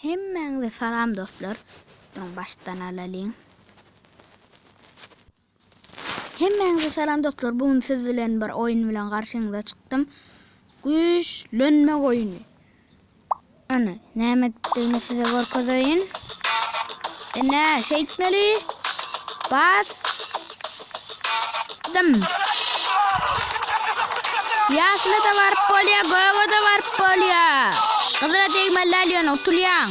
Hemmäňize salam dostlar. Duruň başdan alalyň. Hemmäňize salam dostlar. Bu gün siz bilen bir oýun bilen garşyňyza çykdym. Güýçlenmek oýuny. Ana, näme etdigini size görkezeýin. Ine, şeýtmeli. Bas. Dım. Ýaşyla da baryp bolýar, göge de baryp bolýar. Gyzyla degmeli däl ýöne utulýaň.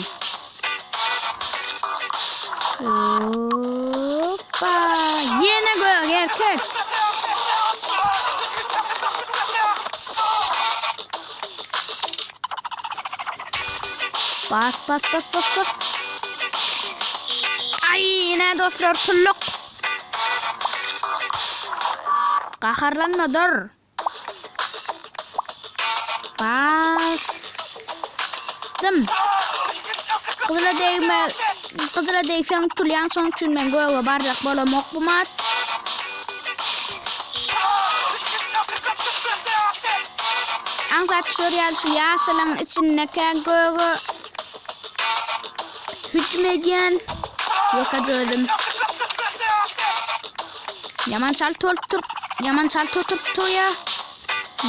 Hoppa! Ýene gök erkek. Bas bas bas bas bas. Ay ine dostlar tulluk. Gaharlanma dur. Bastım. Gyzyla degme, gyzyla degseň tutulýaň, şoň üçin men göge barjak bolamok bu mat. Aňsat düşer ýaly şu ýaşylyň içindekä göge hüjüm edýän ýokaja özüm. Ýaman çalt bolup dur, ýaman çalt oturyp durýa.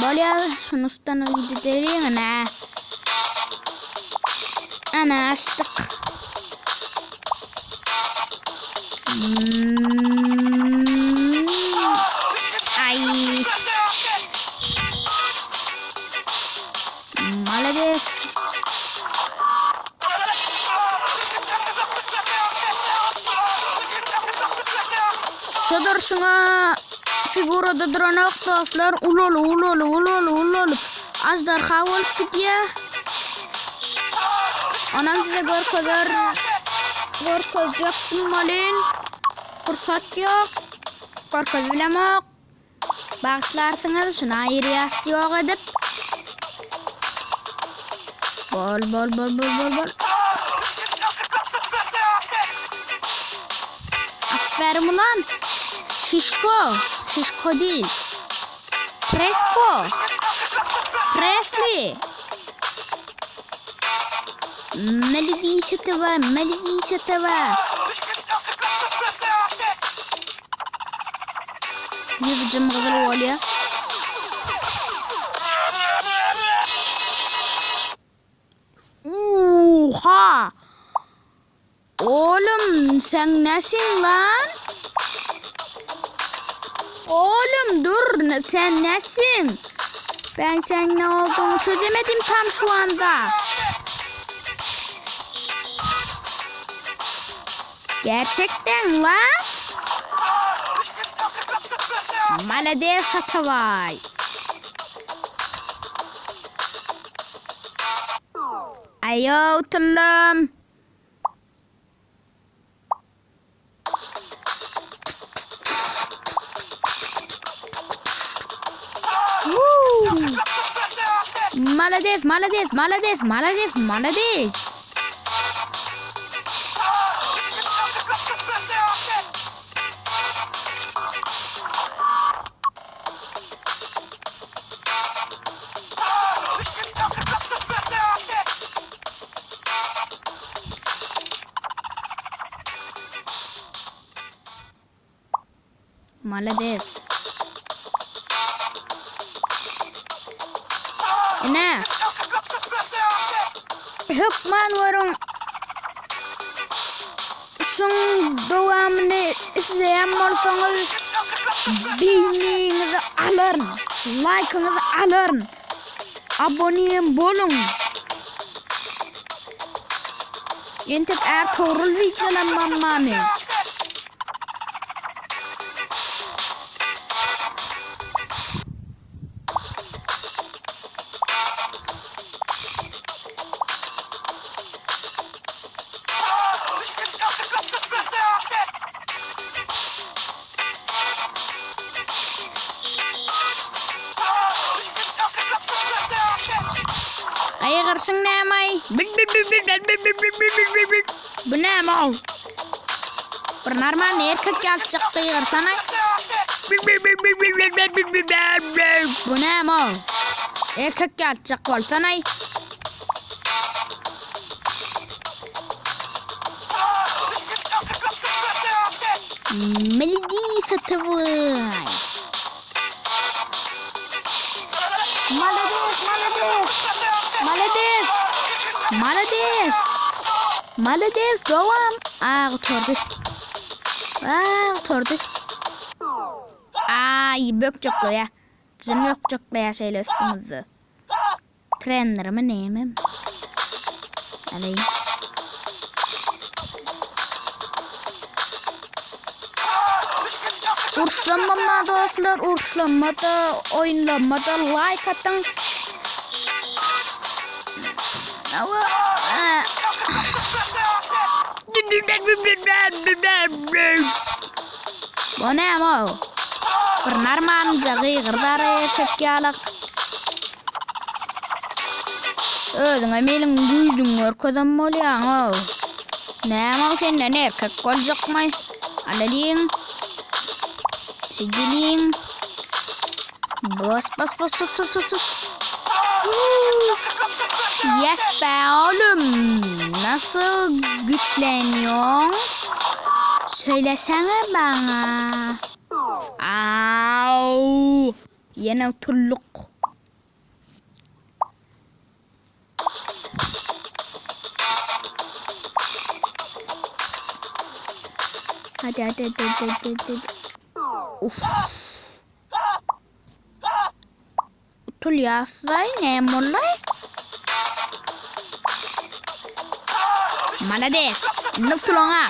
Bolýa, şuny ustan gideliň ine. Ana açdyk. Hmm. Ay. Malades. Şu durşuna figurada duranok dostlar ulaly ulaly ulaly ulaly ajdarha bolup gidýär. Onam size görkezer görkezjekdim welin pursat ýok. Görkezip bilemok. Bagyşlarsyňyz şuny aýyrýas ýok edip. Bol bol bol bol bol bol. Aferin ulan. Şişko. Şişko değil. Presko. Presli. Melodişeteva, Melodişeteva. Ýüzi jym-gyzyl bolýar. Oha! Oğlum sen nesin lan? Oğlum dur sen nesin? Ben sen ne olduğunu çözemedim tam şu anda. Gerçekten lan? Malades Hatavay. Ayo utuldum. Malades, malades, malades, malades, malades. Malades. Ine. Hökman görüň. Şuň dowamyny isleýän bolsaňyz beýniňizi alaryn. Laýkyňyzy alaryn. Abonem boluň. Entek Ärtogrul wideolanmam men. Gygyryşyň näme-aý? Bu näme-ow? Bir normalny erkek ýalyjak gygyrsana. Bu näme-ow? Erkek ýalyjak bolsana-aý. Melodisa TV. Malades, malades. Malades. Malades. Malades dowam. Aa gutardy. Aa gutardy. Ay bökjekleýä. Jyn bökjekleýä şeýle üstüňizde. Trenerimi nemem? Aleý. Urşlanmama dostlar, urşlanma-da, oýunlanma-da like atyň. Bu näme o? Bir narmanca gygyrdar erkek ýalak. Özüňe meniň güýjüňi görkezem bolýaň-ow. Näme ol senden erkek boljakmy? Alalyň. Çekiliň. Bas bas bas bas bas bas. bas. Yes be oğlum. Nasıl güçleniyorsun? Söylesene bana. Au. Ýene tulluk. Hadi hadi hadi hadi hadi hadi. Uf. Utul ýaslaý näme bollaý? Malades. Indi utulaňa.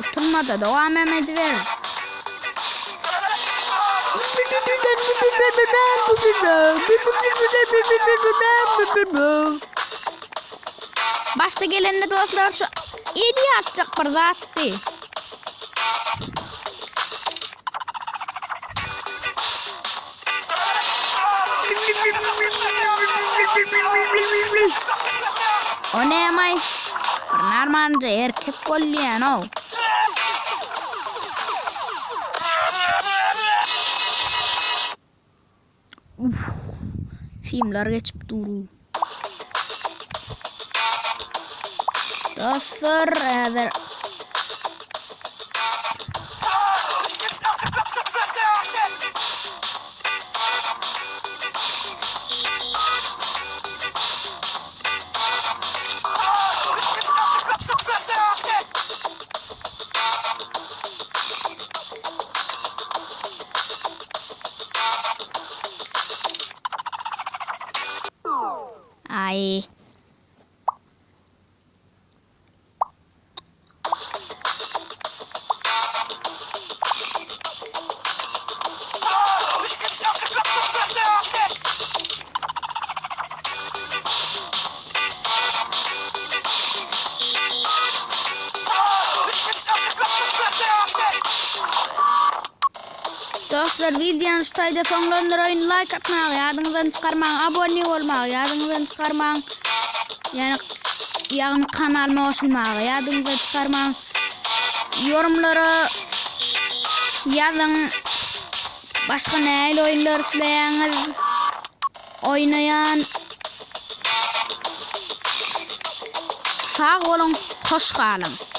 Utulmada dowam hem ediber. Başda gelende dostlar şu eli atjak bir zatdy. O nämaý? Bir narmanja erkek bolýan-ow. Uf. Simler geçip dur. Dostlar, häzir Aý. Dostlar wideony şu taýda soňlandyraýyn like atmagy ýadyňyzdan çykarmaň abone bolmagy ýadyňyzdan çykarmaň ýani ýagny kanalyma goşulmagy ýadyňyzdan çykarmaň ýorumlara ýazyň başga nähili oýunlar isleýäňiz oýnaýan sag boluň hoş galyň.